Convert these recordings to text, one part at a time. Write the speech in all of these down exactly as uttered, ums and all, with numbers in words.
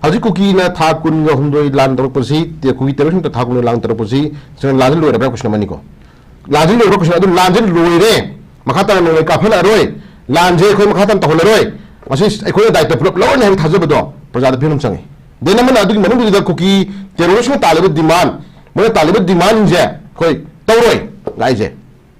ꯍꯧꯖꯤꯛ ꯀꯨꯀꯤꯅ ꯊꯥ ꯀꯨꯟꯒ ꯍꯨꯝꯗꯣꯏ ꯂꯥꯟ ꯇꯧꯔꯛꯄꯁꯤ, ꯀꯨꯀꯤ terrorist ꯅ ꯊꯥ ꯀꯨꯟꯒ ꯂꯥꯟ ꯇꯧꯔꯛꯄꯁꯤ, ꯁꯤꯅ ꯂꯥꯟꯁꯤ ꯂꯣꯏꯔꯕ꯭ꯔꯥ question ꯑꯃꯅꯤꯀꯣ꯫ ꯂꯥꯟꯁꯤ ꯂꯣꯏꯔꯕ꯭ꯔꯥ question, ꯑꯗꯨ ꯂꯥꯟꯁꯤ ꯂꯣꯏꯔꯦ, ꯃꯈꯥ ꯇꯥꯅ ꯅꯣꯡꯃꯩ ꯀꯥꯞꯍꯜꯂꯛꯑꯔꯣꯏ, ꯂꯥꯟꯁꯦ ꯑꯩꯈꯣꯏ ꯃꯈꯥ ꯇꯥꯅ ꯇꯧꯍꯜꯂꯔꯣꯏ, ꯃꯁꯤ ꯑꯩꯈꯣꯏꯅ ꯗꯥꯏꯇ ꯄꯨꯂꯞ ꯂꯧꯔꯅꯤ ꯍꯥꯏꯕ ꯊꯥꯖꯕꯗꯣ ꯄ꯭ꯔꯖꯥꯗ ꯄꯤꯕ ꯑꯃ ꯆꯪꯉꯤ꯫ Then ꯑꯃꯅ ꯑꯗꯨꯒꯤ ꯃꯅꯨꯡꯗꯨꯗ ꯀꯨꯀꯤ terrorist ꯅ ꯇꯥꯜꯂꯤꯕ demand, ꯃꯣꯏꯅ ꯇꯥꯜꯂꯤꯕ demand ꯁꯤꯡꯁꯦ ꯑꯩꯈꯣꯏ ꯇꯧꯔꯣꯏ ꯂꯥꯛꯏꯁꯦ꯫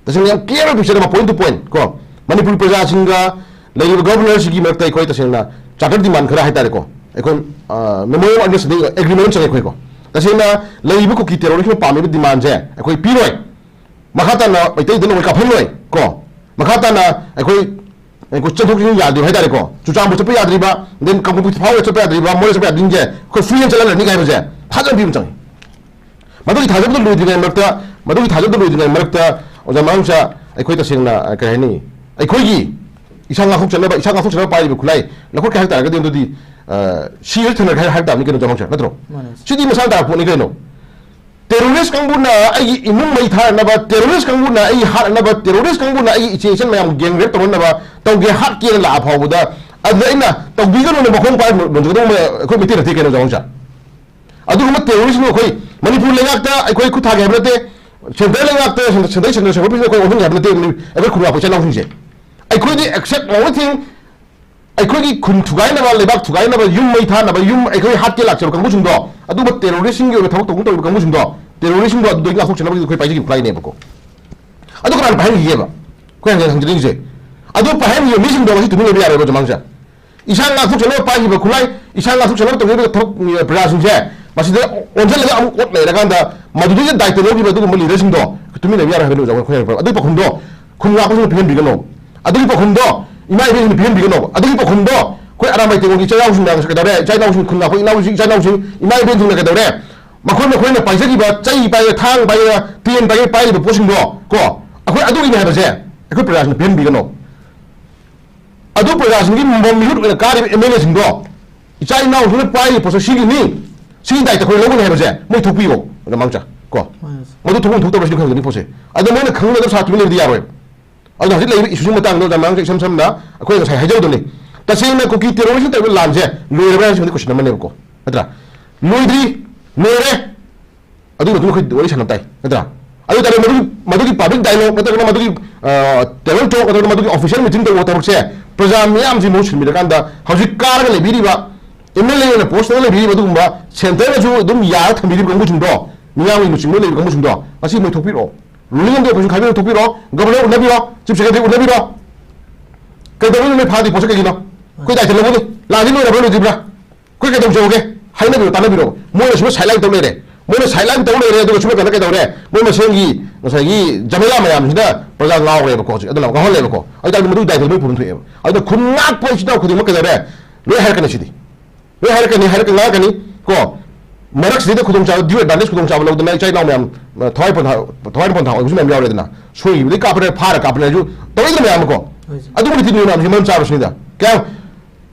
ꯇꯁꯦꯡꯅ ꯌꯥꯝ clear ꯑꯣꯏꯕ ꯄꯤꯛꯆꯔ ꯑꯃ, point to point ꯀꯣ꯫ ꯃꯅꯤꯄꯨꯔ ꯄ꯭ꯔꯖꯥꯁꯤꯡꯒ ꯂꯩꯔꯤꯕ governor ꯁꯤꯒꯤ ꯃꯔꯛꯇ ꯑꯩꯈꯣꯏ ꯇꯁꯦꯡꯅ charter demand ꯈꯔ ꯍꯥꯏꯇꯥꯔꯦꯀꯣ, ꯑꯩꯈꯣꯏ, ꯑ, memorandum of understanding, agreement ꯑꯃ ꯆꯪꯉꯦ ꯑꯩꯈꯣꯏꯀꯣ꯫ ꯇꯁꯦꯡꯅ ꯂꯩꯔꯤꯕ ꯀꯨꯀꯤ terrorist ꯅ ꯄꯥꯝꯃꯤꯕ demand ꯁꯦ ꯑꯩꯈꯣꯏ ꯄꯤꯔꯣꯏ꯫ ꯃꯈꯥ ꯇꯥꯅ ꯃꯩꯇꯩꯗ ꯅꯣꯡꯃꯩ ꯀꯥꯞꯍꯜꯂꯣꯏ ꯀꯣ꯫ ꯃꯈꯥ ꯇꯥꯅ ꯑꯩꯈꯣꯏ, ꯑꯩꯈꯣꯏ ꯆꯠꯊꯣꯛ ꯆꯠꯁꯤꯟ ꯌꯥꯗ꯭ꯔꯤꯕ ꯍꯥꯏꯇꯥꯔꯦꯀꯣ, ꯆꯨꯔꯆꯥꯟꯄꯨꯔ ꯆꯠꯄ ꯌꯥꯗ꯭ꯔꯤꯕ, then ꯀꯥꯡꯄꯣꯛꯄꯤ ꯐꯥꯎꯔ ꯆꯠꯄ ꯌꯥꯗ꯭ꯔꯤꯕ, ꯃꯣꯔꯦ ꯆꯠꯄ ꯌꯥꯗ꯭ꯔꯤꯕꯁꯦ ꯑꯩꯈꯣꯏ free ꯍꯦꯟ ꯆꯠꯍꯜꯂꯅꯤ ꯍꯥꯏꯕꯁꯦ ꯊꯥꯖꯕ ꯄꯤꯕ ꯑꯃ ꯆꯪꯉꯤ꯫ ꯃꯗꯨꯒꯤ ꯊꯥꯖꯕꯗꯨ ꯂꯣꯏꯗ꯭ꯔꯤꯉꯩ ꯃꯔꯛꯇ, ꯃꯗꯨꯒꯤ ꯊꯥꯖꯕꯗꯨ ꯂꯣꯏꯗ꯭ꯔꯤꯉꯩ ꯃꯔꯛꯇ, ꯑꯣꯖꯥ ꯃꯍꯥꯡꯁ, ꯑꯩꯈꯣꯏ ꯇꯁꯦꯡꯅ, ꯑ, ꯀꯩ ꯍꯥꯏꯅꯤ, ꯑꯩꯈꯣꯏꯒꯤ ꯏꯁꯥ ꯉꯥꯛꯊꯣꯛꯆꯅꯕ, ꯏꯁꯥ ꯉꯥꯛꯊꯣꯛꯆꯅꯕ ꯄꯥꯏꯔꯤꯕ ꯈꯨꯠꯂꯥꯏ ꯂꯧꯈꯠꯀꯦ ꯍꯥꯏ ꯇꯥꯔꯒꯗꯤ, ꯑꯗꯨꯗꯤ, ꯑ, ꯁꯤꯔ ꯊꯦꯡꯅꯔꯒꯦ ꯍꯥꯏꯕ ꯇꯥꯕꯅꯤ ꯀꯩꯅꯣ, ꯑꯣꯖꯥ ꯃꯍꯥꯡꯁ, ꯅꯠꯇ꯭ꯔꯣ? ꯃꯥꯅꯦ꯫ ꯁꯤꯗꯤ ꯃꯁꯥꯅ ꯇꯥꯔꯛꯄ ꯄꯣꯠꯅꯤ ꯀꯩꯅꯣ꯫ Terrorist ꯀꯥꯡꯕꯨꯅ ꯑꯩꯒꯤ ꯏꯃꯨꯡ ꯃꯩ ꯊꯥꯅꯕ, terrorist ꯀꯥꯡꯕꯨꯅ ꯑꯩ ꯍꯥꯠꯅꯕ, terrorist ꯀꯥꯡꯕꯨꯅ ꯑꯩꯒꯤ ꯏꯆꯦ ꯏꯆꯟ ꯃꯌꯥꯝ gang rape ꯇꯧꯅꯅꯕ ꯇꯧꯒꯦ, ꯍꯥꯠꯀꯦꯅ ꯂꯥꯛꯑ ꯐꯥꯎꯕꯗ, ꯑꯗꯨꯗ ꯑꯩꯅ ꯇꯧꯕꯤꯒꯅꯨꯅ ꯃꯈꯣꯡ ꯄꯥꯏꯔ ꯂꯣꯟꯖꯒꯗꯧꯕ ꯑꯩꯈꯣꯏ ꯃꯩꯇꯩ ꯅꯠꯇꯦ ꯀꯩꯅꯣ, ꯖꯥꯃꯣꯟꯁꯥ꯫ ꯑꯗꯨꯒꯨꯝꯕ terrorist ꯗꯨ ꯑꯩꯈꯣꯏ ꯃꯅꯤꯄꯨꯔ ꯂꯩꯉꯥꯛꯇ ꯑꯩꯈꯣꯏ ꯈꯨꯠ ꯊꯥꯒꯦ ꯍꯥꯏꯕ ꯅꯠꯇꯦ, central ꯂꯩꯉꯥꯛꯇ, central, central, central police ꯑꯩꯈꯣꯏ ꯑꯣꯟꯍꯟꯒꯦ ꯍꯥꯏꯕ ꯅꯠꯇꯦ, ꯑꯩꯈꯣꯏ ꯈꯨꯟꯒꯤ ꯏꯆꯤꯜ ꯏꯅꯥꯎꯁꯤꯡꯁꯦ꯫ ꯑꯩꯈꯣꯏꯗꯤ accept only thing ꯑꯩꯈꯣꯏꯒꯤ ꯈꯨꯟ ꯊꯨꯒꯥꯏꯅꯕ, ꯂꯩꯕꯥꯛ ꯊꯨꯒꯥꯏꯅꯕ, ꯌꯨꯝ ꯃꯩ ꯊꯥꯅꯕ, ꯌꯨꯝ ꯑꯩꯈꯣꯏ ꯍꯥꯠꯀꯦ ꯂꯥꯛꯆꯕ ꯀꯥꯡꯕꯨꯁꯤꯡꯗꯣ, ꯑꯗꯨꯒꯨꯝꯕ terrorist ꯁꯤꯡꯒꯤ ꯑꯣꯏꯕ ꯊꯕꯛ ꯇꯧꯕ ꯇꯧꯔꯤꯕ ꯀꯥꯡꯕꯨꯁꯤꯡꯗꯣ, terrorist ꯁꯤꯡꯗꯣ ꯑꯗꯨꯗꯒꯤ ꯉꯥꯛꯊꯣꯛꯆꯅꯕꯒꯤ ꯑꯩꯈꯣꯏ ꯄꯥꯏꯖꯈꯤꯕ ꯈꯨꯠꯂꯥꯏꯅꯦꯕꯀꯣ꯫ ꯑꯗꯨ ꯀꯅꯥꯅ ꯄꯥꯏꯍꯟꯈꯤꯒꯦꯕ? ꯑꯩꯈꯣꯏ ꯍꯪꯖ-, ꯍꯪꯖꯅꯤꯡꯉꯤꯁꯦ꯫ ꯑꯗꯨ ꯄꯥꯏꯍꯟꯈꯤꯕ ꯃꯤꯁꯤꯡꯗꯣ ꯉꯁꯤ ꯇꯨꯃꯤꯟ ꯂꯩꯕ ꯌꯥꯔꯣꯏꯕ, ꯖꯃꯥꯡꯁꯦ꯫ ꯏꯁꯥ ꯉꯥꯛꯊꯣꯛꯆꯅꯕ ꯄꯥꯏꯈꯤꯕ ꯈꯨꯠꯂꯥꯏ, ꯏꯁꯥ ꯉꯥꯛꯊꯣꯛꯆꯅꯕ ꯇꯧꯈꯤꯕ ꯊꯕꯛ, ꯎꯝ, ꯄ꯭ꯔꯖꯥꯁꯤꯡꯁꯦ ꯃꯁꯤꯗ ꯑꯣꯟꯁꯤꯜꯂꯒ ꯑꯃꯨꯛ ꯑꯣꯠ ꯂꯩꯔꯀꯥꯟꯗ ꯃꯗꯨꯗꯒꯤ ꯗꯥꯏꯇ ꯂꯧꯈꯤꯕ ꯑꯗꯨꯒꯨꯝꯕ leader ꯁꯤꯡꯗꯣ ꯇꯨꯃꯤꯟ ꯂꯩꯕ ꯌꯥꯔꯣꯏ ꯍꯥꯏꯕꯅꯤ, ꯑꯣꯖꯥ, ꯑꯩꯈꯣꯏ ꯍꯥꯏꯔꯤꯕ꯫ ꯑꯗꯨꯒꯤ ꯄꯥꯎꯈꯨꯝꯗꯣ ꯈꯨꯟ ꯉꯥꯛꯄꯁꯤꯡꯅ ꯄꯤꯍꯟꯕꯤꯒꯅꯣ꯫ ꯑꯗꯨꯒꯤ ꯄꯥꯎꯈꯨꯝꯗꯣ ꯏꯃꯥ ꯏꯕꯦꯟꯁꯤꯡꯅ ꯄꯤꯍꯟꯕꯤꯒꯅꯣ꯫ ꯑꯗꯨꯒꯤ ꯄꯥꯎꯈꯨꯝꯗꯣ ꯑꯩꯈꯣꯏ ꯑꯔꯥꯝꯕꯥꯏ ꯇꯦꯡꯒꯣꯜꯒꯤ ꯏꯆꯤꯜ ꯏꯅꯥꯎꯁꯤꯡꯅ ꯀꯩꯗꯧꯔꯦ? ꯏꯆꯥ ꯏꯅꯥꯎꯁꯤꯡ, ꯈꯨꯟ ꯉꯥꯛꯄ ꯏꯅꯥꯎꯁꯤꯡ, ꯏꯆꯥ ꯏꯅꯥꯎꯁꯤꯡ, ꯏꯃꯥ ꯏꯕꯦꯟꯁꯤꯡꯅ ꯀꯩꯗꯧꯔꯦ? ꯃꯈꯣꯏ ꯃꯈꯣꯏꯅ ꯄꯥꯏꯖꯈꯤꯕ, ꯆꯩ ꯄꯥꯏꯔꯦ, ꯊꯥꯡ ꯄꯥꯏꯔꯦ, ꯇꯦꯟ ꯄꯥꯏꯔꯦ, ꯄꯥꯏꯔꯤꯕ ꯄꯣꯠꯁꯤꯡꯗꯣ ꯀꯣ, ꯑꯩꯈꯣꯏ ꯑꯗꯨꯒꯤꯅꯤ ꯍꯥꯏꯕꯁꯦ ꯑꯩꯈꯣꯏ ꯄ꯭ꯔꯖꯥꯁꯤꯡꯅ ꯄꯤꯍꯟꯕꯤꯒꯅꯣ꯫ ꯑꯗꯨ ꯄ꯭ꯔꯖꯥꯁꯤꯡꯒꯤ ꯃ-, ꯃꯤꯍꯨꯠ ꯑꯣꯏꯅ ꯀꯥꯔꯤꯕ ꯑꯦꯝ ꯑꯦꯜ ꯑꯦꯁꯤꯡꯗꯣ, ꯏꯆꯥ ꯏꯅꯥꯎꯁꯤꯡꯅ ꯄꯥꯏꯔꯤꯕ ꯄꯣꯠꯁꯛ ꯁꯤꯒꯤꯅꯤ, ꯁꯤꯒꯤ ꯗꯥꯏꯇ ꯑꯩꯈꯣꯏ ꯂꯧꯒꯅꯤ ꯍꯥꯏꯕꯁꯦ ꯃꯣꯏ ꯊꯣꯛꯄꯤꯌꯣ, ꯑꯣꯖꯥ ꯃꯥꯡꯆꯥ, ꯀꯣ꯫ ꯍꯣꯏ꯫ ꯃꯗꯨ ꯊꯣꯛꯐꯝ ꯊꯣꯛꯇꯕ꯭ꯔꯥ ꯁꯤꯅꯤ ꯈꯪꯒꯅꯤ ꯄꯣꯠꯁꯦ꯫ ꯑꯗꯣ ꯃꯣꯏꯅ ꯈꯪꯅꯗꯕ ꯁꯥ ꯇꯨꯃꯤꯟ ꯂꯩꯕꯗꯤ ꯌꯥꯔꯣꯏ꯫ ꯑꯗꯨꯅ ꯍꯧꯖꯤꯛ ꯂꯩꯔꯤꯕ ꯏꯁꯨꯒꯤ ꯃꯇꯥꯡꯗ, ꯑꯣꯖꯥ ꯃꯥꯡꯆꯥ, ꯏꯁꯝ ꯁꯝꯅ ꯑꯩꯈꯣꯏ ꯉꯁꯥꯏ ꯍꯥꯏꯖꯕꯗꯨꯅꯤ, ꯇꯁꯦꯡꯅ ꯀꯨꯀꯤ terrorism ꯇꯧꯔꯤꯕ ꯂꯥꯟꯁꯦ ꯂꯣꯏꯔꯕ꯭ꯔꯥ ꯍꯥꯏꯕꯁꯤꯃꯗꯤ question ꯑꯃꯅꯦꯕꯀꯣ, ꯅꯠꯇ꯭ꯔꯥ? ꯂꯣꯏꯗ꯭ꯔꯤ, ꯂꯣꯏꯔꯦ꯫ ꯑꯗꯨꯒꯤ ꯃꯇꯨꯡꯗ ꯑꯩꯈꯣꯏ ꯋꯥꯔꯤ ꯁꯥꯟꯅꯕ ꯇꯥꯏ, ꯅꯠꯇ꯭ꯔꯥ? ꯑꯗꯨ ꯑꯣꯏꯇꯥꯔꯗꯤ ꯃꯗꯨꯒꯤ, ꯃꯗꯨꯒꯤ public dialogue ꯅꯠꯇ꯭ꯔꯒꯅ ꯃꯗꯨꯒꯤ, ꯑ, table talk ꯅꯠꯇ꯭ꯔꯒꯅ ꯃꯗꯨꯒꯤ official meeting ꯇꯧꯕ ꯊꯕꯛꯁꯦ ꯄ꯭ꯔꯖꯥ ꯃꯤꯌꯥꯝꯁꯤ ꯃꯍꯨꯠ ꯁꯤꯟꯕꯤꯔꯀꯥꯟꯗ ꯍꯧꯖꯤꯛ ꯀꯥꯔꯒ ꯂꯩꯕꯤꯔꯤꯕ MLA ꯑꯣꯏꯅ post ꯇꯧꯔꯒ ꯂꯩꯕꯤꯔꯤꯕ ꯑꯗꯨꯒꯨꯝꯕ centre ꯗꯁꯨ ꯑꯗꯨꯝ ꯌꯥꯔ ꯊꯝꯕꯤꯔꯤꯕ ꯀꯥꯡꯕꯨꯁꯤꯡꯗꯣ, ꯃꯤꯌꯥꯝꯒꯤ ꯂꯨꯆꯤꯡꯕꯗ ꯂꯩꯔꯤꯕ ꯀꯥꯡꯕꯨꯁꯤꯡꯗꯣ ꯉꯁꯤ ꯃꯣꯏ ꯊꯣꯛꯄꯤꯔꯛꯑꯣ꯫ Ruling ꯑꯃꯗꯤ opposition ꯈꯥꯏꯕꯤꯔꯣ, ꯊꯣꯛꯄꯤꯔꯣ꯫ Governor ꯎꯠꯅꯕꯤꯔꯣ, Chief Secretary ꯎꯠꯅꯕꯤꯔꯣ꯫ ꯀꯩꯗꯧꯕꯩꯅꯣ ꯅꯣꯏ ꯐꯥꯗ꯭ꯔꯤ ꯄꯣꯠꯁꯦ ꯀꯩꯒꯤꯅꯣ? ꯑꯩꯈꯣꯏ ꯗꯥꯏꯇ ꯂꯧꯒꯅꯤ꯫ ꯂꯥꯟꯗꯤ ꯂꯣꯏꯔꯕ꯭ꯔꯥ ꯂꯣꯏꯗ꯭ꯔꯤꯕ꯭ꯔꯥ? ꯑꯩꯈꯣꯏ ꯀꯩꯗꯧꯖꯧꯒꯦ? ꯍꯥꯏꯅꯕꯤꯔꯣ, ꯇꯥꯟꯅꯕꯤꯔꯣ꯫ ꯃꯣꯏꯅ ꯁꯤꯗ sideline ꯇꯧ ꯂꯩꯔꯦ꯫ ꯃꯣꯏꯅ sideline ꯇꯧ ꯂꯩꯔꯦ, ꯑꯗꯨꯒ ꯁꯣꯝ ꯅꯥꯀꯟꯗ ꯀꯩꯗꯧꯔꯦ? ꯃꯣꯏ ꯃꯁꯦꯟꯒꯤ ꯉꯁꯥꯏꯒꯤ ꯖꯃꯦꯂꯥ ꯃꯌꯥꯝꯁꯤꯅ ꯄ꯭ꯔꯖꯥ ꯉꯥꯎꯔꯦꯕꯀꯣ, ꯍꯧꯖꯤꯛ ꯑꯗꯨꯅ ꯉꯥꯎꯍꯜꯂꯦꯕꯀꯣ꯫ ꯑꯗꯨ ꯇꯥꯔꯗꯤ ꯃꯗꯨꯒꯤ ꯗꯥꯏꯇ ꯃꯣꯏ ꯄꯨꯐꯝ ꯊꯣꯛꯑꯦꯕ꯫ ꯑꯗꯨꯅ ꯈꯨꯟ ꯉꯥꯛꯄ ꯏꯆꯤꯟ ꯏꯅꯥꯎ ꯈꯨꯗꯤꯡꯃꯛ ꯀꯩꯗꯧꯔꯦ? ꯂꯣꯏ ꯍꯥꯏꯔꯛꯀꯅꯤ ꯁꯤꯗꯤ꯫ ꯂꯣꯏ ꯍꯥꯏꯔꯛꯀꯅꯤ, ꯍꯥꯏꯔꯛꯀ ꯉꯥꯡꯉꯛꯀꯅꯤ ꯀꯣ꯫ ꯃꯔꯛꯁꯤꯗꯩꯗ ꯈꯨꯗꯣꯡꯆꯥꯕ, due advantage ꯈꯨꯗꯣꯡꯆꯥꯕ ꯂꯧꯗꯅ ꯏꯆꯥ ꯏꯅꯥꯎ ꯃꯌꯥꯝ, ꯑ, ꯊꯋꯥꯏ ꯄꯣꯟꯊꯥ, ꯊꯋꯥꯏ ꯄꯣꯟꯊꯥ ꯑꯣꯏꯕꯁꯨ ꯃꯌꯥꯝ ꯌꯥꯎꯔꯦꯗꯅ꯫ ꯁꯣꯏꯈꯤꯕꯗꯩ ꯀꯥꯞꯄꯅꯦ, ꯐꯥꯔ ꯀꯥꯞꯄꯅꯦ ꯍꯥꯏꯁꯨ ꯇꯧꯔꯛꯏꯗꯅ ꯃꯌꯥꯝ ꯑꯃ ꯀꯣ꯫ ꯍꯣꯏ, ꯁꯦ꯫ ꯑꯗꯨꯒꯨꯝꯕꯗꯤ ꯅꯣꯏ ꯃꯌꯥꯝꯁꯤ ꯃꯔꯝ ꯆꯥꯕꯁꯤꯅꯤꯗ꯫ ꯀꯌꯥ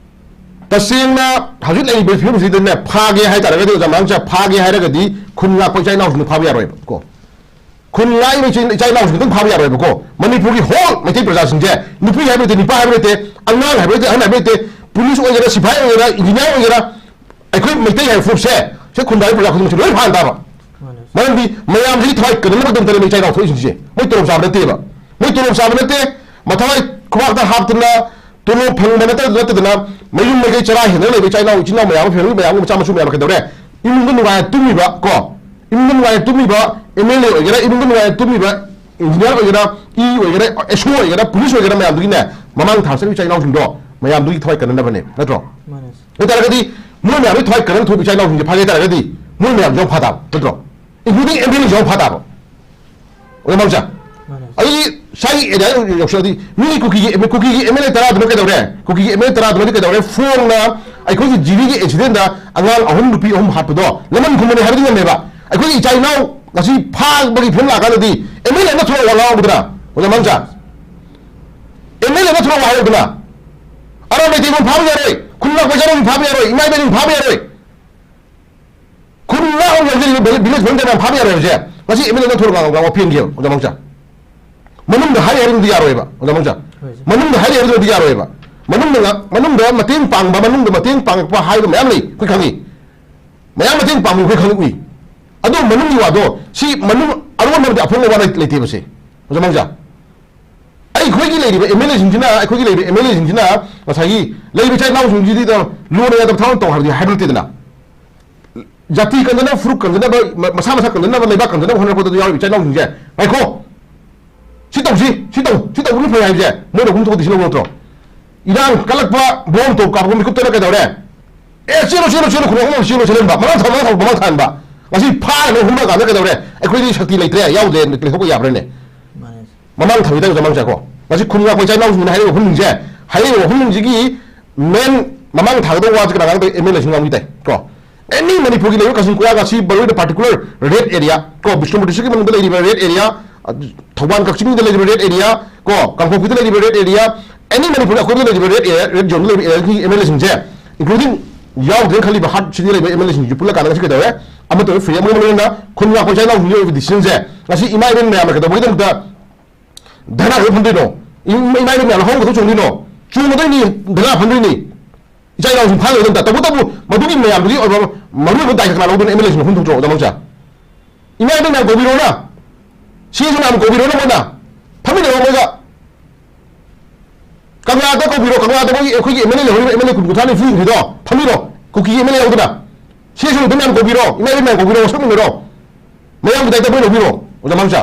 ꯇꯁꯦꯡꯅ ꯍꯧꯖꯤꯛ ꯂꯩꯔꯤꯕ ꯐꯤꯕꯝꯁꯤꯗꯅꯦ, ꯐꯥꯒꯦ ꯍꯥꯏꯇꯥꯔꯒꯗꯤ, ꯑꯣꯖꯥ ꯃꯌꯥꯝꯁꯦ ꯐꯥꯒꯦ ꯍꯥꯏꯔꯒꯗꯤ ꯈꯨꯟ ꯉꯥꯛꯄ ꯏꯆꯥ ꯏꯅꯥꯎꯁꯤꯡꯗꯣ ꯐꯥꯕ ꯌꯥꯔꯣꯏꯕ ꯀꯣ꯫ ꯈꯨꯟ ꯉꯥꯛꯏꯕ ꯏꯆꯤꯟ-, ꯏꯆꯥ ꯏꯅꯥꯎꯁꯤꯡ ꯈꯛꯇꯪ ꯐꯥꯕ ꯌꯥꯔꯣꯏꯕꯀꯣ꯫ ꯃꯅꯤꯄꯨꯔꯒꯤ whole ꯃꯩꯇꯩ ꯄ꯭ꯔꯖꯥꯁꯤꯡꯁꯦ, ꯅꯨꯄꯤ ꯍꯥꯏꯕ ꯂꯩꯇꯦ, ꯅꯨꯄꯥ ꯍꯥꯏꯕ ꯂꯩꯇꯦ, ꯑꯉꯥꯡ ꯍꯥꯏꯕ ꯂꯩꯇꯦ, ꯑꯍꯟ ꯍꯥꯏꯕ ꯂꯩꯇꯦ, ꯄꯨꯂꯤꯁ ꯑꯣꯏꯒꯦꯔꯥ, ꯁꯤꯐꯥꯏ ꯑꯣꯏꯒꯦꯔꯥ, ꯏꯟꯖꯤꯅꯤꯌꯥꯔ ꯑꯣꯏꯒꯦꯔꯥ, ꯑꯩꯈꯣꯏ ꯃꯩꯇꯩ ꯍꯥꯏꯕ ꯐꯨꯔꯨꯞꯁꯦ, ꯁꯤ ꯈꯨꯟꯗꯥꯔꯤꯕ ꯄ꯭ꯔꯖꯥ ꯈꯨꯗꯤꯡꯃꯛꯁꯦ ꯂꯣꯏ ꯐꯥꯍꯟ ꯇꯥꯕ꯫ ꯃꯥꯅꯦ꯫ ꯃꯔꯝꯗꯤ ꯃꯌꯥꯝꯁꯤꯒꯤ ꯊꯋꯥꯏ ꯀꯟꯅꯅꯕꯒꯤꯗꯃꯛꯇꯅꯦꯕ ꯏꯆꯥ ꯏꯅꯥꯎ ꯊꯣꯛꯏꯁꯤꯡꯁꯦ꯫ ꯃꯣꯏ ꯇꯣꯂꯣꯞ ꯆꯥꯕ ꯅꯠꯇꯦꯕ꯫ ꯃꯣꯏ ꯇꯣꯂꯣꯞ ꯆꯥꯕ ꯅꯠꯇꯦ, ꯃꯊꯋꯥꯏ ꯈꯨꯕꯥꯛꯇ ꯍꯥꯞꯇꯅ ꯇꯣꯂꯣꯞ ꯐꯪꯕ ꯅꯠꯇ-, ꯅꯠꯇꯗꯅ ꯃꯌꯨꯝ ꯃꯀꯩ ꯆꯔꯥ ꯍꯦꯟꯗꯅ ꯂꯩꯕ ꯏꯆꯥ ꯏꯅꯥꯎ, ꯏꯆꯤꯟ ꯏꯅꯥꯎ ꯃꯌꯥꯝ ꯑꯃ, family ꯃꯌꯥꯝ ꯑꯃ, ꯃꯆꯥ ꯃꯁꯨ ꯃꯌꯥꯝ ꯑꯃ ꯀꯩꯗꯧꯔꯦ? ꯏꯃꯨꯡꯗ ꯅꯨꯡꯉꯥꯏꯅ ꯇꯨꯝꯃꯤꯕ ꯀꯣ, ꯏꯃꯨꯡꯗ ꯅꯨꯡꯉꯥꯏꯅ ꯇꯨꯝꯃꯤꯕ MLA ꯑꯣꯏꯒꯦꯔꯥ, ꯏꯃꯨꯡꯗ ꯅꯨꯡꯉꯥꯏꯅ ꯇꯨꯝꯃꯤꯕ engineer ꯑꯣꯏꯒꯦꯔꯥ, ꯏ ꯑꯣꯏꯒꯦꯔꯥ, SO ꯑꯣꯏꯒꯦꯔꯥ, ꯄꯨꯂꯤꯁ ꯑꯣꯏꯒꯦꯔꯥ, ꯃꯌꯥꯝꯗꯨꯒꯤꯅꯦ, ꯃꯃꯥꯡ ꯊꯥ ꯆꯠꯂꯤꯕ ꯏꯆꯥ ꯏꯅꯥꯎꯁꯤꯡꯗꯣ ꯃꯌꯥꯝꯗꯨꯒꯤ ꯊꯋꯥꯏ ꯀꯟꯅꯅꯕꯅꯦ, ꯅꯠꯇ꯭ꯔꯣ? ꯃꯥꯅꯦ꯫ ꯑꯗꯨ ꯇꯥꯔꯒꯗꯤ ꯃꯣꯏ ꯃꯌꯥꯝꯗꯨꯒꯤ ꯊꯋꯥꯏ ꯀꯟꯅꯅ ꯊꯣꯛꯄ ꯏꯆꯥ ꯏꯅꯥꯎꯁꯤꯡꯁꯦ ꯐꯥꯒꯦ ꯇꯥꯔꯒꯗꯤ ꯃꯣꯏ ꯃꯌꯥꯝꯁꯨ ꯌꯥꯎ ꯐꯥ ꯇꯥꯕ, ꯅꯠꯇ꯭ꯔꯣ? Including MLA ꯁꯨ ꯌꯥꯎ ꯐꯥ ꯇꯥꯕ꯫ ꯑꯣꯖꯥ ꯃꯥꯡꯖꯥ꯫ ꯃꯥꯅꯦ꯫ ꯑꯩ ꯁ꯭ꯋꯥꯏꯒꯤ area ꯌꯧꯁꯤꯜꯂꯗꯤ ꯃꯤꯒꯤ ꯀꯨꯀꯤꯒꯤ, ꯀꯨꯀꯤꯒꯤ MLA ꯇꯔꯥꯗꯨꯅ ꯀꯩꯗꯧꯔꯦ? ꯀꯨꯀꯤꯒꯤ MLA ꯇꯔꯥꯗꯨꯅꯗꯤ ꯀꯩꯗꯧꯔꯦ? ꯐꯣꯡꯅ ꯑꯩꯈꯣꯏꯒꯤ ꯖꯤꯔꯤꯒꯤ incident ꯗ ꯑꯉꯥꯡ ꯑꯍꯨꯝ, ꯅꯨꯄꯤ ꯑꯍꯨꯝ ꯍꯥꯠꯄꯗꯣ ꯂꯃꯟ ꯈꯨꯝꯕꯅꯤ ꯍꯥꯏꯕꯗꯤ ꯉꯝꯃꯦꯕ꯫ ꯑꯩꯈꯣꯏꯒꯤ ꯏꯆꯥ ꯏꯅꯥꯎ ꯉꯁꯤ ꯐꯥꯕꯒꯤ ꯐꯤꯕꯝ ꯂꯥꯛꯀꯥꯟꯗꯗꯤ MLA ꯑꯃ ꯊꯣꯛꯂꯛꯑꯣ ꯉꯥꯡꯍꯧꯗꯅ, ꯑꯣꯖꯥ ꯃꯥꯡꯖꯥ꯫ MLA ꯑꯃ ꯊꯣꯛꯂꯛꯑꯣ ꯍꯥꯏꯍꯧꯗꯅ꯫ ꯑꯔꯥ ꯃꯩꯇꯩꯕꯨ ꯐꯥꯕ ꯌꯥꯔꯣꯏ, ꯈꯨꯜ ꯉꯥꯛꯄ ꯏꯆꯥꯅꯨꯄꯤ ꯐꯥꯕ ꯌꯥꯔꯣꯏ, ꯏꯃꯥ ꯏꯕꯦꯟꯁꯤꯡ ꯐꯥꯕ ꯌꯥꯔꯣꯏ꯫ ꯈꯨꯟ ꯉꯥꯛ ꯑꯃ ꯌꯥꯎꯖꯔꯤꯕ village volunteer ꯃꯌꯥꯝ ꯐꯥꯕ ꯌꯥꯔꯣꯏ ꯍꯥꯏꯕꯁꯦ ꯉꯁꯤ MLA ꯑꯃ ꯊꯣꯛꯂꯛꯑꯣ ꯉꯥꯡꯍꯧꯗꯅ ꯋꯥ ꯄꯦꯟꯒꯦꯕ, ꯑꯣꯖꯥ ꯃꯥꯡꯖꯥ꯫ ꯃꯅꯨꯡꯗ ꯍꯥꯏꯔꯤ ꯍꯥꯏꯕꯗꯨꯗꯤ ꯌꯥꯔꯣꯏꯕ, ꯑꯣꯖꯥ ꯃꯥꯡꯖꯥ꯫ ꯍꯣꯏ, ꯁꯦ꯫ ꯃꯅꯨꯡꯗ ꯍꯥꯏꯔꯤ ꯍꯥꯏꯕꯗꯨꯗꯤ ꯌꯥꯔꯣꯏꯕ꯫ ꯃꯅꯨꯡꯗ ꯉ- ꯃꯅꯨꯡꯗ ꯃꯇꯦꯡ ꯄꯥꯡꯕ, ꯃꯅꯨꯡꯗ ꯃꯇꯦꯡ ꯄꯥꯡꯉꯛꯄ ꯍꯥꯏꯕ ꯃꯌꯥꯝ ꯂꯩ, ꯑꯩꯈꯣꯏ ꯈꯪꯉꯤ꯫ ꯃꯌꯥꯝ ꯃꯇꯦꯡ ꯄꯥꯡꯕ ꯑꯩꯈꯣꯏ ꯈꯪꯉꯤ, ꯎꯏ꯫ ꯑꯗꯣ ꯃꯅꯨꯡꯒꯤ ꯋꯥꯗꯣ, ꯁꯤ ꯃꯅꯨꯡ ꯑꯔꯣꯟꯕ ꯑꯃꯗꯤ ꯑꯐꯣꯡꯕ ꯋꯥ ꯂꯩ- ꯂꯩꯇꯦꯕ ꯁꯦ, ꯑꯣꯖꯥ ꯃꯥꯡꯖꯥ꯫ ꯑꯩꯈꯣꯏꯒꯤ ꯂꯩꯔꯤꯕ ꯑꯦꯝ ꯑꯦꯜ ꯑꯦꯁꯤꯡꯁꯤꯅ, ꯑꯩꯈꯣꯏꯒꯤ ꯂꯩꯔꯤꯕ ꯑꯦꯝ ꯑꯦꯜ ꯑꯦꯁꯤꯡꯁꯤꯅ ꯉꯁꯥꯏꯒꯤ ꯂꯩꯔꯤꯕ ꯏꯆꯥ ꯏꯅꯥꯎꯁꯤꯡꯁꯤꯗ ꯂꯨꯅ ꯌꯥꯗꯕ ꯊꯕꯛ ꯇꯧ ꯍꯥꯏꯕꯗꯤ ꯍꯥꯏꯕ ꯅꯠꯇꯦꯗꯅ꯫ ꯖꯥꯇꯤ ꯀꯟꯗꯅꯕ, ꯐꯨꯔꯨꯞ ꯀꯟꯗꯅꯕ, ꯃ- ꯃꯁꯥ ꯃꯁꯥ ꯀꯟꯗꯅꯕ, ꯂꯩꯕꯥꯛ ꯀꯟꯗꯅꯕ ꯍꯣꯠꯅꯔꯛꯄꯗ ꯌꯥꯎꯔꯤꯕ ꯏꯆꯥ ꯏꯅꯥꯎꯁꯤꯡꯁꯦ, ꯉꯥꯏꯈꯣ, ꯁꯤ ꯇꯧꯁꯤ, ꯁꯤ ꯇꯧ, ꯁꯤ ꯇꯧꯕꯅ ꯐꯩ ꯍꯥꯏꯕꯁꯦ ꯃꯣꯏꯅ ꯑꯍꯨꯝ ꯊꯣꯛꯇꯤ ꯁꯤ ꯂꯧꯕ ꯅꯠꯇ꯭ꯔꯣ? ꯏꯔꯥꯡ ꯀꯜꯂꯛꯄ, ꯕꯣꯝ ꯇꯣꯞ ꯀꯥꯞꯄꯛꯄ ꯃꯤꯀꯨꯞꯇꯅ ꯀꯩꯗꯧꯔꯦ? ꯑꯦ, ꯆꯦꯜꯂꯣ, ꯆꯦꯜꯂꯣ, ꯆꯦꯜꯂꯣ, ꯈꯨꯔꯣ ꯑꯃ ꯆꯦꯜꯂꯣ, ꯆꯦꯜꯍꯟꯕ, ꯃꯃꯥꯡ ꯊꯥ, ꯃꯃꯥꯡ ꯊꯥ, ꯃꯃꯥꯡ ꯊꯥꯍꯟꯕ꯫ ꯉꯁꯤ ꯐꯥꯔꯒ ꯍꯨꯝꯕ ꯀꯥꯟꯗ ꯀꯩꯗꯧꯔꯦ? ꯑꯩꯈꯣꯏꯗꯤ ꯁꯛꯇꯤ ꯂꯩꯇ꯭ꯔꯦ, ꯌꯥꯎꯗ꯭ꯔꯦ, ꯂꯩꯊꯣꯛꯄ ꯌꯥꯕ꯭ꯔꯥꯅꯦ? ꯃꯥꯅꯦ꯫ ꯃꯃꯥꯡ ꯊꯥꯕꯤꯗ ꯑꯣꯖꯥ ꯃꯥꯡꯁꯥ ꯀꯣ, ꯉꯁꯤ ꯈꯨꯟ ꯉꯥꯛꯄ ꯏꯆꯥ ꯏꯅꯥꯎꯁꯤꯡꯅ ꯍꯥꯏꯔꯤꯕ ꯋꯥꯐꯝꯁꯤꯡꯁꯦ, ꯍꯥꯏꯔꯤꯕ ꯋꯥꯐꯝꯁꯤꯡꯁꯤꯒꯤ ꯃꯦꯟ ꯃꯃꯥꯡ ꯊꯥꯒꯗꯧꯕ ꯋꯥꯁꯦ ꯀꯅꯥ ꯉꯥꯡꯗꯣꯏ? ꯑꯦꯝ ꯑꯦꯜ ꯑꯦꯁꯤꯡ ꯉꯥꯡꯕꯤ ꯇꯥꯏ ꯀꯣ꯫ ꯑꯦꯅꯤ ꯃꯅꯤꯄꯨꯔꯒꯤ ꯂꯩꯔꯤꯕ ꯀꯛꯆꯤꯡ ꯀꯣꯌꯥꯒ ꯑꯁꯤ ꯃꯔꯨꯑꯣꯏꯅ ꯄꯥꯔꯇꯤꯀꯨꯂꯔ ꯔꯦꯗ ꯑꯦꯔꯤꯌꯥ ꯀꯣ, ꯕꯤꯁꯅꯨꯄꯨꯔ ꯗꯤꯁꯇ꯭ꯔꯤꯛꯀꯤ ꯃꯅꯨꯡꯗ ꯂꯩꯔꯤꯕ ꯔꯦꯗ ꯑꯦꯔꯤꯌꯥ, ꯊꯧꯕꯥꯜ ꯀꯛꯆꯤꯡꯗ ꯂꯩꯔꯤꯕ ꯔꯦꯗ ꯑꯦꯔꯤꯌꯥ ꯀꯣ, ꯀꯥꯡꯄꯣꯛꯄꯤꯗ ꯂꯩꯔꯤꯕ ꯔꯦꯗ ꯑꯦꯔꯤꯌꯥ, ꯑꯦꯅꯤ ꯃꯅꯤꯄꯨꯔꯒꯤ ꯑꯀꯣꯏꯕꯗ ꯂꯩꯔꯤꯕ ꯔꯦꯗ ꯑꯦꯔꯤꯌꯥ, ꯔꯦꯗ ꯖꯣꯟꯗ ꯂꯩꯔꯤꯕ ꯑꯦꯔꯤꯌꯥꯒꯤ ꯑꯦꯝ ꯑꯦꯜ ꯑꯦꯁꯤꯡꯁꯦ, ꯏꯟꯀ꯭ꯂꯨꯗꯤꯡ ꯌꯥꯎꯗ꯭ꯔꯦꯅ ꯈꯜꯂꯤꯕ ꯍꯥꯔꯠ ꯁꯤꯇꯤ ꯂꯩꯕ ꯑꯦꯝ ꯑꯦꯜ ꯑꯦꯁꯤꯡꯁꯦ ꯄꯨꯜꯂ ꯀꯥꯟꯗ ꯉꯁꯤ ꯀꯩꯗꯧꯔꯦ? ꯑꯃꯠꯇ ꯑꯣꯏꯕ ꯐ꯭ꯔꯤ ꯑꯃꯒꯤ ꯃꯅꯨꯡꯗ ꯈꯨꯟ ꯉꯥꯛꯄ ꯏꯆꯥ ꯏꯅꯥꯎꯁꯤꯡꯒꯤ ꯑꯣꯏꯕ ꯗꯤꯁꯤꯖꯟꯁꯦ ꯉꯁꯤ ꯏꯃꯥ ꯏꯕꯦꯟ ꯃꯌꯥꯝꯅ ꯀꯩꯗꯧꯕꯒꯤꯗꯃꯛꯇ ꯙꯔꯅꯥ ꯀꯩꯗꯧ ꯐꯝꯗꯣꯏꯅꯣ? ꯏꯃꯥ ꯏꯕꯦꯟ ꯃꯌꯥꯝ ꯂꯧꯍꯧꯒꯗꯧ ꯆꯣꯡꯗꯣꯏꯅꯣ? ꯆꯣꯡꯒꯗꯣꯏꯅꯤ, ꯙꯔꯅꯥ ꯐꯝꯗꯣꯏꯅꯤ꯫ ꯏꯆꯥ ꯏꯅꯥꯎꯁꯤꯡ ꯐꯥꯅꯕꯒꯤꯗꯃꯛꯇ꯫ ꯇꯧꯕꯇꯕꯨ ꯃꯗꯨꯒꯤ ꯃꯌꯥꯝꯗꯨꯒꯤ ꯑꯣꯏꯕ ꯃꯔꯨꯑꯣꯏꯕ ꯗꯥꯏꯇ ꯀꯅꯥ ꯂꯧꯗꯣꯏꯅꯣ? ꯑꯦꯝ ꯑꯦꯜ ꯑꯦꯁꯤꯡꯅ ꯃꯐꯝ ꯊꯣꯛꯇ꯭ꯔꯣ, ꯑꯣꯖꯥ ꯃꯥꯡꯁꯥ? ꯏꯃꯥ ꯏꯕꯦꯟ ꯃꯌꯥꯝ ꯀꯧꯕꯤꯔꯣꯅ, ꯁꯤ ꯑꯦꯁ ꯃꯌꯥꯝ ꯀꯧꯕꯤꯔꯣꯅ ꯃꯣꯏꯅ ꯐꯝꯃꯤꯟꯅꯔꯣ ꯃꯣꯏꯒ꯫ ꯀꯪꯂꯥꯗ ꯀꯧꯕꯤꯔꯣ, ꯀꯪꯂꯥꯗ ꯃꯣꯏꯒꯤ ꯑꯩꯈꯣꯏꯒꯤ ꯑꯦꯝ ꯑꯦꯜ ꯑꯦ ꯂꯩꯍꯧꯔꯤꯕ ꯑꯦꯝ ꯑꯦꯜ ꯑꯦ ꯀꯨꯟ ꯀꯨꯟꯊ꯭ꯔꯥ ꯅꯤꯐꯨ ꯌꯧꯈꯤꯗꯣ ꯐꯝꯃꯤꯔꯣ, ꯀꯨꯀꯤꯒꯤ ꯑꯦꯝ ꯑꯦꯜ ꯑꯦ ꯌꯥꯎꯗꯅ꯫ ꯁꯤ ꯑꯦꯁ ꯃꯌꯥꯝ ꯀꯧꯕꯤꯔꯣ, ꯏꯃꯥ ꯏꯕꯦꯟ ꯃꯌꯥꯝ ꯀꯧꯕꯤꯔꯣ, ꯁꯛꯃꯤꯟꯅꯔꯣ꯫ ꯃꯌꯥꯝꯒꯤ ꯗꯥꯏꯇ ꯃꯣꯏ ꯂꯧꯕꯤꯔꯣ, ꯑꯣꯖꯥ ꯃꯥꯡꯁꯥ꯫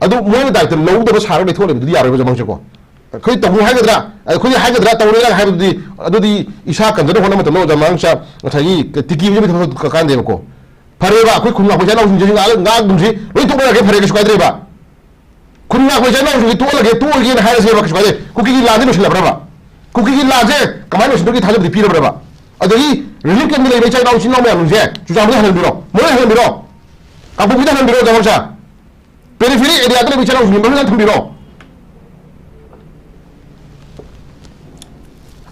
ꯑꯗꯨ ꯃꯣꯏꯅ ꯗꯥꯏꯇ ꯂꯧꯗꯕ ꯁꯥꯔꯒ ꯂꯩꯊꯣꯛꯂꯦꯕꯗꯨꯗꯤ ꯌꯥꯔꯣꯏꯕ, ꯑꯣꯖꯥ ꯃꯥꯡꯁꯥꯀꯣ꯫ ꯑꯩꯈꯣꯏ ꯇꯧꯅꯤ ꯍꯥꯏꯒꯗ꯭ꯔꯥ, ꯑꯩꯈꯣꯏ ꯍꯥꯏꯒꯗ꯭ꯔꯥ, ꯇꯧꯔꯣꯏꯔꯥ ꯍꯥꯏꯕꯗꯨꯗꯤ, ꯑꯗꯨꯗꯤ ꯏꯁꯥ ꯀꯟꯖꯅꯕ ꯍꯣꯠꯅꯕ ꯃꯇꯝꯗ, ꯑꯣꯖꯥ ꯃꯥꯡꯁꯥ, ꯉꯁꯥꯏꯒꯤ ꯇꯤꯀꯤ ꯄꯤꯖꯕ ꯊꯕꯛ ꯀꯥꯟꯗꯦꯕꯀꯣ꯫ ꯐꯔꯦꯕ, ꯑꯩꯈꯣꯏ ꯈꯨꯟ ꯉꯥꯛꯄ ꯏꯆꯥ ꯏꯅꯥꯎꯁꯤꯡꯁꯦ ꯉꯥꯛ-, ꯉꯥꯛ ꯑꯗꯨꯝꯁꯤ ꯂꯣꯏ ꯇꯣꯛꯅꯔꯒꯦ, ꯐꯔꯦ, ꯀꯩꯁꯨ ꯀꯥꯏꯗ꯭ꯔꯦꯕ꯫ ꯈꯨꯟ ꯉꯥꯛꯄ ꯏꯆꯥ ꯏꯅꯥꯎꯁꯤꯡꯁꯦ ꯇꯣꯛꯍꯜꯂꯒꯦ, ꯇꯣꯛꯑꯒꯦꯅ ꯍꯥꯏꯔꯁꯦꯕ, ꯀꯩꯁꯨ ꯀꯥꯏꯗꯦ꯫ ꯀꯨꯀꯤꯒꯤ ꯂꯥꯟꯁꯦ ꯂꯣꯏꯁꯤꯜꯂꯕ꯭ꯔꯕ? ꯀꯨꯀꯤꯒꯤ ꯂꯥꯟꯁꯦ ꯀꯃꯥꯏꯅ ꯂꯣꯏꯁꯤꯟꯗꯣꯏꯒꯤ ꯊꯥꯖꯕꯗꯤ ꯄꯤꯔꯕ꯭ꯔꯕ? ꯑꯗꯒꯤ ꯔꯤꯂꯤꯐ ꯀꯦꯝꯞꯇ ꯂꯩꯕ ꯏꯆꯥ ꯏꯅꯥꯎ, ꯏꯆꯤꯟ ꯏꯅꯥꯎ ꯃꯌꯥꯝꯁꯦ ꯆꯨꯔꯆꯥꯟꯄꯨꯔꯗ ꯍꯟꯍꯟꯕꯤꯔꯣ, ꯃꯣꯔꯦ ꯍꯟꯍꯟꯕꯤꯔꯣ, ꯀꯥꯡꯄꯣꯛꯄꯤꯗ ꯍꯟꯍꯟꯕꯤꯔꯣ, ꯑꯣꯖꯥ ꯃꯥꯡꯁꯥ꯫ ꯄꯦꯔꯤꯐꯦꯔꯤ ꯑꯦꯔꯤꯌꯥꯗ ꯂꯩꯕ ꯏꯆꯥ ꯏꯅꯥꯎꯁꯤꯡꯁꯦ ꯃꯐꯝ ꯊꯝꯕꯤꯔꯣ꯫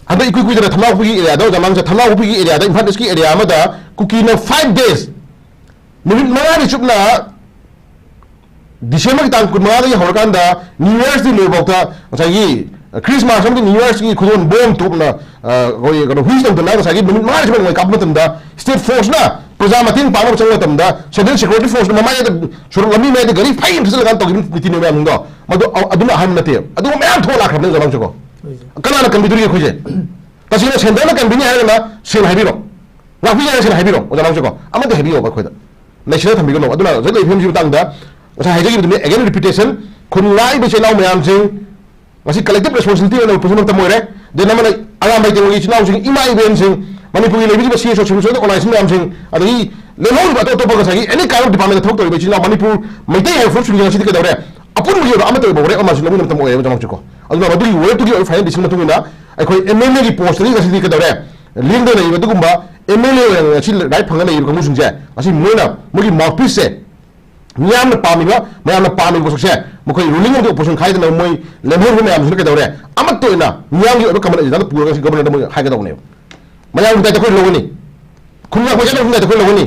ꯍꯟꯗꯛ ꯏꯀꯨꯏ ꯀꯨꯏꯗꯅ ꯊꯝꯅꯥꯎꯄꯤꯒꯤ ꯑꯦꯔꯤꯌꯥꯗ, ꯑꯣꯖꯥ ꯃꯥꯡꯁꯥ, ꯊꯝꯅꯥꯎꯄꯤꯒꯤ ꯑꯦꯔꯤꯌꯥꯗ, ꯏꯝꯐꯥꯜ ꯏꯁꯀꯤ ꯑꯦꯔꯤꯌꯥ ꯑꯃꯗ ꯀꯨꯀꯤꯅ ꯐꯥꯏꯚ ꯗꯦꯖ, ꯅꯨꯃꯤꯠ ꯃꯉꯥꯅꯤ ꯆꯨꯞꯅ ꯗꯤꯁꯦꯝꯕꯔꯒꯤ ꯇꯥꯡ ꯀꯨꯟꯃꯉꯥꯗꯒꯤ ꯍꯧꯔꯀꯥꯟꯗ ꯅ꯭ꯌꯨ ꯌꯔꯁꯇꯤ ꯂꯣꯏꯐꯥꯎꯗ ꯉꯁꯥꯏꯒꯤ ꯈ꯭ꯔꯤꯁꯃꯥꯁ ꯑꯃꯗꯤ ꯅ꯭ꯌꯨ ꯌꯔꯁꯀꯤ ꯈꯨꯗꯣꯜ ꯕꯣꯝ ꯇꯣꯞꯅ, ꯑ, ꯑꯩꯈꯣꯏ ꯀꯩꯅꯣ ꯍꯨꯏꯁ ꯇꯧꯗꯅ ꯉꯁꯥꯏꯒꯤ ꯅꯨꯃꯤꯠ ꯃꯉꯥꯅꯤ ꯁꯨꯕ ꯅꯣꯡꯃꯩ ꯀꯥꯞꯄ ꯃꯇꯝꯗ ꯁ꯭ꯇꯦꯠ ꯐꯣꯔꯁꯅ ꯄ꯭ꯔꯖꯥ ꯃꯇꯦꯡ ꯄꯥꯡꯅꯕ ꯆꯪꯕ ꯃꯇꯝꯗ ꯁꯦꯟꯇ꯭ꯔꯦꯜ ꯁꯦꯀ꯭ꯌꯨꯔꯤꯇꯤ ꯐꯣꯔꯁꯅ ꯃꯃꯥꯏꯗ ꯁꯣꯔꯣꯛ ꯂꯝꯕꯤ ꯃꯌꯥꯏꯗ ꯒꯥꯔꯤ ꯐꯩ ꯑꯃ ꯊꯥꯖꯤꯜꯂꯀꯥꯟꯗ ꯇꯧꯈꯤꯕ ꯅꯤꯇꯤ ꯅꯤꯌꯣꯝ ꯃꯌꯥꯝꯗꯣ ꯃꯗꯨ ꯑ-, ꯑꯗꯨꯅ ꯑꯍꯥꯟꯕ ꯅꯠꯇꯦ꯫ ꯑꯗꯨꯒꯨꯝꯕ ꯃꯌꯥꯝ ꯊꯣꯛꯂꯛꯈ꯭ꯔꯕꯅꯦ ꯑꯣꯖꯥ ꯃꯥꯡꯁꯨꯀꯣ꯫ ꯀꯅꯥꯅ ꯀꯟꯕꯤꯗꯣꯔꯤꯒꯦ ꯑꯩꯈꯣꯏꯁꯦ? ꯇꯁꯦꯡꯅ ꯁꯦꯟꯇꯔꯅ ꯀꯟꯕꯤꯅꯤ ꯍꯥꯏꯔꯒꯅ ꯁꯦꯡꯅ ꯍꯥꯏꯕꯤꯔꯣ, ꯉꯥꯛꯄꯤꯒꯦ ꯍꯥꯏꯔꯒ ꯁꯦꯡꯅ ꯍꯥꯏꯕꯤꯔꯣ ꯑꯣꯖꯥ ꯃꯥꯡꯁꯨꯀꯣ꯫ ꯑꯃꯗꯤ ꯍꯥꯏꯕꯤꯌꯣꯕ ꯑꯩꯈꯣꯏꯗ꯫ ꯂꯩꯁꯤꯟꯅ ꯊꯝꯕꯤꯒꯅꯣ꯫ ꯑꯗꯨꯅ ꯍꯧꯖꯤꯛ ꯂꯩꯔꯤꯕ ꯐꯤꯕꯝꯁꯤꯒꯤ ꯃꯇꯥꯡꯗ ꯉꯁꯥꯏ ꯍꯥꯏꯖꯈꯤꯕꯗꯨꯅꯤ, again repetition, ꯈꯨꯟ ꯉꯥꯛꯏꯕ ꯏꯆꯤꯜ ꯏꯅꯥꯎ ꯃꯌꯥꯝꯁꯤꯡ, ꯉꯁꯤ collective responsibility ꯑꯣꯏꯅ ꯄꯨꯝꯅꯃꯛꯇ ꯑꯣꯏꯔꯦ꯫ ꯗꯦꯟ ꯑꯃꯅ ꯑꯔꯥꯝꯕꯥꯏ ꯇꯦꯡꯒꯣꯜꯒꯤ ꯏꯆꯤꯜ ꯏꯅꯥꯎꯁꯤꯡ, ꯏꯃꯥ ꯏꯕꯦꯟꯁꯤꯡ, ꯃꯅꯤꯄꯨꯔꯒꯤ ꯂꯩꯕꯤꯔꯤꯕ C S O, civil society organization ꯃꯌꯥꯝꯁꯤꯡ, ꯑꯗꯒꯤ ꯂꯦꯝꯍꯧꯔꯤꯕ ꯑꯇꯣꯞ ꯑꯇꯣꯞꯄ ꯉꯁꯥꯏꯒꯤ any kind of department ꯊꯕꯛ ꯇꯧꯔꯤꯕ ꯏꯆꯤꯜ ꯏꯅꯥꯎ ꯃꯅꯤꯄꯨꯔ ꯃꯩꯇꯩ ꯍꯥꯏꯕ ꯐꯨꯔꯨꯞꯁꯤꯡꯁꯤ ꯉꯁꯤꯗꯤ ꯀꯩꯗꯧꯔꯦ? ꯑꯄꯨꯟꯕꯒꯤ ꯑꯣꯏꯕ ꯑꯃꯠꯇ ꯑꯣꯏꯕ ꯋꯥꯔꯦꯞ ꯑꯃꯁꯨ ꯂꯧꯃꯤꯟꯅꯕ ꯃꯇꯝ ꯑꯣꯏꯔꯦꯕ ꯖꯃꯥꯡꯁꯤꯀꯣ꯫ ꯑꯗꯨꯅ ꯃꯗꯨꯒꯤ ꯋꯥꯔꯦꯞꯇꯨꯒꯤ ꯑꯣꯏꯕ final decision ꯃꯇꯨꯡ ꯏꯟꯅ ꯑꯩꯈꯣꯏ M L A ꯒꯤ post ꯇꯒꯤ ꯉꯁꯤꯗꯤ ꯀꯩꯗꯧꯔꯦ? ꯂꯦꯡꯗꯅ ꯂꯩꯔꯤꯕ ꯑꯗꯨꯒꯨꯝꯕ M L A ꯑꯣꯏꯅ ꯉꯁꯤ right ꯐꯪꯉ ꯂꯩꯔꯤꯕ ꯀꯥꯡꯕꯨꯁꯤꯡꯁꯦ ꯉꯁꯤ ꯃꯣꯏꯅ ꯃꯣꯏꯒꯤ mouthpiece ꯁꯦ ꯃꯤꯌꯥꯝꯅ ꯄꯥꯝꯃꯤꯕ, ꯃꯌꯥꯝꯅ ꯄꯥꯝꯃꯤꯕ ꯄꯣꯠꯁꯛꯁꯦ ꯃꯈꯣꯏ ruling ꯑꯃꯗꯤ opposition ꯈꯥꯏꯗꯅ ꯃꯣꯏ ꯂꯦꯝꯍꯧꯔꯤꯕ ꯃꯌꯥꯝꯁꯤꯅ ꯀꯩꯗꯧꯔꯦ? ꯑꯃꯠꯇ ꯑꯣꯏꯅ ꯃꯤꯌꯥꯝꯒꯤ ꯑꯣꯏꯕ common agenda ꯗ ꯄꯨꯔꯒ ꯁꯤ government ꯗ ꯃꯣꯏ ꯍꯥꯏꯒꯗꯧꯕꯅꯦꯕ꯫ ꯃꯌꯥꯝꯒꯤ ꯗꯥꯏꯇ ꯑꯩꯈꯣꯏ ꯂꯧꯒꯅꯤ, ꯈꯨꯟ ꯉꯥꯛꯄ ꯆꯠꯅꯕ ꯗꯥꯏꯇ ꯑꯩꯈꯣꯏ ꯂꯧꯒꯅꯤ꯫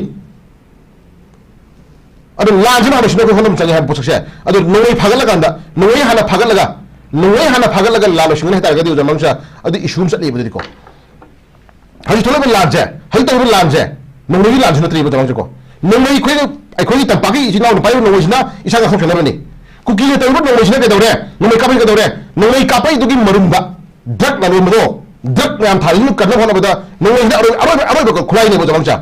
ꯑꯗꯨ ꯂꯥꯟꯁꯤꯅ ꯍꯥꯟꯅ ꯂꯣꯏꯁꯤꯟꯅꯕ ꯍꯣꯠꯅꯕ ꯆꯪꯉꯦ ꯍꯥꯏꯕ ꯄꯣꯠꯁꯛꯁꯦ꯫ ꯑꯗꯨ ꯅꯣꯡꯃꯩ ꯐꯥꯒꯠꯂꯀꯥꯟꯗ, ꯅꯣꯡꯃꯩ ꯍꯥꯟꯅ ꯐꯥꯒꯠꯂꯒ, ꯅꯣꯡꯃꯩ ꯍꯥꯟꯅ ꯐꯥꯒꯠꯂꯒ ꯂꯥꯟ ꯂꯣꯏꯁꯤꯟꯒꯅꯤ ꯍꯥꯏ ꯇꯥꯔꯒꯗꯤ ꯑꯣꯖꯥ ꯃꯥꯡꯁꯥ, ꯑꯗꯨ issue ꯑꯃ ꯆꯠꯂꯤꯕꯗꯨꯗꯤꯀꯣ꯫ ꯍꯧꯖꯤꯛ ꯊꯣꯛꯂꯛꯄ ꯂꯥꯟꯁꯦ, ꯍꯧꯖꯤꯛ ꯇꯧꯔꯤꯕ ꯂꯥꯟꯁꯦ ꯅꯣꯡꯃꯩꯒꯤ ꯂꯥꯟꯁꯨ ꯅꯠꯇ꯭ꯔꯤꯕ ꯖꯃꯥꯡꯁꯦꯀꯣ꯫ ꯅꯣꯡꯃꯩ ꯑꯩꯈꯣꯏꯅ, ꯑꯩꯈꯣꯏꯒꯤ ꯇꯝꯄꯥꯛꯀꯤ ꯏꯆꯤꯜ ꯏꯅꯥꯎꯅ ꯄꯥꯏꯔꯤꯕ ꯅꯣꯡꯃꯩꯁꯤꯅ ꯏꯁꯥ ꯉꯥꯛꯊꯣꯛꯆꯅꯕꯅꯤ꯫ ꯀꯨꯀꯤꯅ ꯇꯧꯔꯤꯕ ꯅꯣꯡꯃꯩꯁꯤꯅ ꯀꯩꯗꯧꯔꯦ? ꯅꯣꯡꯃꯩ ꯀꯥꯞꯄꯩ ꯀꯩꯗꯧꯔꯦ? ꯅꯣꯡꯃꯩ ꯀꯥꯞꯄꯩꯗꯨꯒꯤ ꯃꯔꯨꯝꯗ drug ꯂꯂꯣꯟꯕꯗꯣ, drug ꯃꯌꯥꯝ ꯊꯥꯔꯤꯁꯤꯅ ꯀꯟꯅꯕ ꯍꯣꯠꯅꯕꯗ ꯅꯣꯡꯃꯩꯁꯤꯅ ꯑꯔꯣꯏꯕ, ꯑꯔꯣꯏꯕ, ꯑꯔꯣꯏꯕ ꯈꯨꯠꯂꯥꯏꯅꯦꯕ ꯖꯃꯥꯡꯁꯦ꯫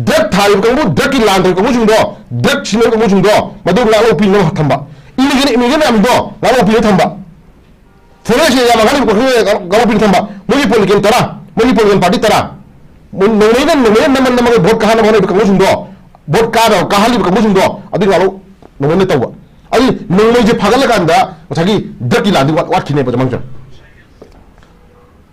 Drug ꯊꯥꯔꯤꯕ ꯀꯥꯡꯕꯨ, drug ꯀꯤ ꯂꯥꯟ ꯇꯧꯔꯤꯕ ꯀꯥꯡꯕꯨꯁꯤꯡꯗꯣ, drug ꯁꯤꯖꯤꯟꯅꯔꯤꯕ ꯀꯥꯡꯕꯨꯁꯤꯡꯗꯣ ꯃꯗꯨ ꯉꯥꯛꯂꯧ ꯄꯤꯅꯕ ꯊꯝꯕ꯫ Illegal immigrant ꯃꯌꯥꯝꯗꯣ ꯉꯥꯛꯂꯧ ꯄꯤꯅꯕ ꯊꯝꯕ꯫ Forest area ꯃꯉꯥꯅꯤ ꯉꯥꯛꯂꯧ ꯄꯤꯅ ꯊꯝꯕ꯫ ꯃꯣꯏꯒꯤ politician ꯇꯔꯥ, ꯃꯣꯏꯒꯤ political party ꯇꯔꯥ, ꯃꯣꯏ ꯅꯣꯡꯃꯩꯅ, ꯅꯣꯡꯃꯩꯅ ꯅꯝꯃ ꯅꯝꯃꯒ vote ꯀꯥꯍꯟꯅꯕ ꯍꯣꯠꯅꯔꯤꯕ ꯀꯥꯡꯕꯨꯁꯤꯡꯗꯣ, vote ꯀꯥꯗ-, ꯀꯥꯍꯜꯂꯤꯕ ꯀꯥꯡꯕꯨꯁꯤꯡꯗꯣ ꯑꯗꯨ ꯉꯥꯛꯂꯧ ꯅꯣꯡꯃꯩꯅ ꯇꯧꯕ꯫ ꯑꯗꯨ ꯅꯣꯡꯃꯩꯁꯦ ꯐꯥꯒꯠꯂꯀꯥꯟꯗ ꯉꯁꯥꯏꯒꯤ drug ꯀꯤ ꯂꯥꯟꯗꯤ ꯋꯥꯠ-, ꯋꯥꯠꯈꯤꯅꯦꯕ ꯖꯃꯥꯡꯁꯦ꯫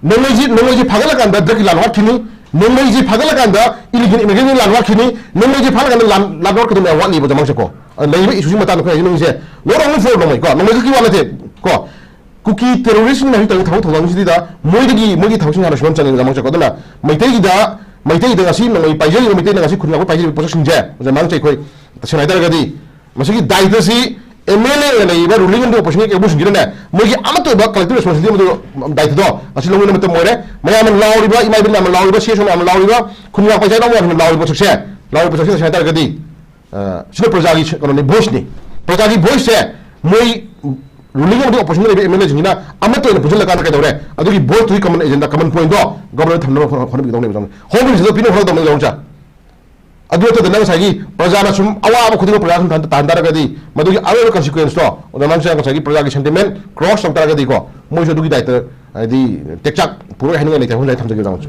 ꯅꯣꯡꯃꯩꯁꯤ, ꯅꯣꯡꯃꯩꯁꯤ ꯐꯥꯒꯠꯂꯀꯥꯟꯗ drug ꯀꯤ ꯂꯥꯟ ꯋꯥꯠꯈꯤꯅꯤ꯫ ꯅꯣꯡꯃꯩꯁꯤ ꯐꯥꯒꯠꯂꯀꯥꯟꯗ illegal immigrant ꯀꯤ ꯂꯥꯟ ꯋꯥꯠꯈꯤꯅꯤ꯫ ꯅꯣꯡꯃꯩꯁꯤ ꯐꯥꯒꯠꯂꯀꯥꯟꯗ ꯂꯥꯟ, ꯂꯥꯟ ꯋꯥꯠꯀꯗꯕ ꯃꯌꯥꯝ ꯋꯥꯠꯂꯤꯕ ꯖꯃꯥꯡꯁꯦꯀꯣ꯫ ꯑ, ꯂꯩꯔꯤꯕ issue ꯁꯤ ꯃꯇꯥꯡꯗ ꯑꯩꯈꯣꯏ ꯍꯥꯏꯖꯅꯤꯡꯉꯤꯁꯦ, not only for ꯅꯣꯡꯃꯩ ꯀꯣ, ꯅꯣꯡꯃꯩ ꯈꯛꯀꯤ ꯋꯥ ꯅꯠꯇꯦ ꯀꯣ꯫ ꯀꯨꯀꯤ terrorist ꯁꯤꯡꯅ ꯍꯧꯖꯤꯛ ꯇꯧꯔꯤꯕ ꯊꯕꯛ ꯊꯧꯗꯥꯡꯁꯤꯗ ꯃꯣꯏꯗꯒꯤ, ꯃꯣꯏꯒꯤ ꯊꯕꯛꯁꯤꯡ ꯍꯥꯟꯅ ꯁꯨꯕꯝ ꯆꯪꯉꯦ ꯖꯃꯥꯡꯁꯦꯀꯣ꯫ ꯑꯗꯨꯅ ꯃꯩꯇꯩꯒꯤꯗ, ꯃꯩꯇꯩꯗ ꯉꯁꯤ ꯅꯣꯡꯃꯩ ꯄꯥꯏꯖꯔꯤꯕ, ꯃꯩꯇꯩꯅ ꯉꯁꯤ ꯈꯨꯟ ꯉꯥꯛꯄ ꯄꯥꯏꯖꯔꯤꯕ ꯄꯣꯠꯁꯛꯁꯤꯡꯁꯦ ꯖꯃꯥꯡꯁꯦ ꯑꯩꯈꯣꯏ ꯇꯁꯦꯡꯅ ꯍꯥꯏꯇꯥꯔꯒꯗꯤ ꯃꯁꯤꯒꯤ ꯗꯥꯏꯇꯁꯤ ꯑꯦꯝ ꯑꯦꯜ ꯑꯦ ꯑꯣꯏꯅ ꯂꯩꯔꯤꯕ ꯔꯨꯂꯤꯡ ꯑꯃꯗꯤ ꯑꯣꯄꯣꯖꯤꯁꯟꯒꯤ ꯀꯦꯡꯕꯨꯁꯤꯡꯁꯤꯅꯅꯦ, ꯃꯣꯏꯒꯤ ꯑꯃꯠꯇ ꯑꯣꯏꯕ ꯀꯂꯦꯛꯇꯤꯚ ꯔꯦꯁꯄꯣꯟꯁꯤꯕꯤꯂꯤꯇꯤ ꯑꯃꯗꯨ ꯗꯥꯏꯇꯗꯣ ꯉꯁꯤ ꯂꯧꯃꯤꯟꯅꯕ ꯃꯇꯝ ꯑꯣꯏꯔꯦ꯫ ꯃꯌꯥꯝꯅ ꯂꯥꯎꯔꯤꯕ, ꯏꯃꯥ ꯏꯕꯦꯟ ꯃꯌꯥꯝꯅ ꯂꯥꯎꯔꯤꯕ, ꯁꯤ ꯑꯦꯁ ꯑꯣ ꯃꯌꯥꯝꯅ ꯂꯥꯎꯔꯤꯕ, ꯈꯨꯟꯒꯤ ꯄꯩꯁꯥ ꯌꯥꯎꯕ ꯃꯌꯥꯝꯅ ꯂꯥꯎꯔꯤꯕ ꯄꯣꯠꯁꯛꯁꯦ, ꯂꯥꯎꯔꯤꯕ ꯄꯣꯠꯁꯛꯁꯦ ꯀꯩ ꯍꯥꯏ ꯇꯥꯔꯒꯗꯤ, ꯑ, ꯁꯤꯅ ꯄ꯭ꯔꯖꯥꯒꯤ ꯀꯩꯅꯣꯅꯤ, ꯚꯣꯏꯁꯅꯤ꯫ ꯄ꯭ꯔꯖꯥꯒꯤ ꯚꯣꯏꯁꯁꯦ ꯃꯣꯏ ꯔꯨꯂꯤꯡ ꯑꯃꯗꯤ ꯑꯣꯄꯣꯖꯤꯁꯟꯗ ꯂꯩꯕ ꯑꯦꯝ ꯑꯦꯜ ꯑꯦꯁꯤꯡꯁꯤꯅ ꯑꯃꯠꯇ ꯑꯣꯏꯅ ꯄꯨꯟꯁꯤꯜꯂꯀꯥꯟꯗ ꯀꯩꯗꯧꯔꯦ? ꯑꯗꯨꯒꯤ ꯚꯣꯏꯁꯇꯨꯒꯤ ꯀꯃꯟ ꯑꯦꯖꯦꯟꯗꯥ, ꯀꯃꯟ ꯄꯣꯏꯟꯗꯣ ꯒꯚꯔꯟꯃꯦꯟꯠ ꯊꯝꯅꯕ ꯍꯣꯠꯅ-, ꯍꯣꯠꯅꯕꯤꯒꯗꯧꯅꯦꯕ꯫ ꯍꯣꯝ ꯃꯤꯅꯤꯁꯇꯔꯗ ꯄꯤꯅꯕ ꯍꯣꯠꯅꯒꯗꯧꯅꯦꯕ꯫ ꯑꯗꯨ ꯅꯠꯇꯗꯅ ꯉꯁꯥꯏꯒꯤ ꯄ꯭ꯔꯖꯥꯅ ꯁꯨꯝ ꯑꯋꯥꯕ ꯈꯨꯗꯤꯡꯃꯛ ꯄ꯭ꯔꯖꯥ ꯁꯨꯝ ꯇꯥꯍꯟ ꯇꯥꯔꯒꯗꯤ ꯃꯗꯨꯒꯤ ꯑꯔꯣꯏꯕ ꯀꯟꯁꯤꯀ꯭ꯋꯦꯟꯁꯇꯣ ꯑꯣꯖꯥ ꯃꯥꯡꯁꯥ ꯉꯁꯥꯏꯒꯤ ꯄ꯭ꯔꯖꯥꯒꯤ ꯁꯦꯟꯇꯤꯃꯦꯟꯠ ꯀ꯭ꯔꯣꯁ ꯇꯧ ꯇꯥꯔꯒꯗꯤꯀꯣ, ꯃꯣꯏꯁꯨ ꯑꯗꯨꯒꯤ ꯗꯥꯏꯇ ꯍꯥꯏꯗꯤ ꯇꯦꯛꯆꯥꯛ ꯄꯨꯔꯣꯏ ꯍꯥꯏꯅꯤꯡꯉꯥꯏ ꯂꯩꯇꯦ꯫ ꯍꯣꯏ, ꯊꯝꯖꯒꯦ ꯑꯣꯖꯥ ꯃꯥꯡꯁꯥ꯫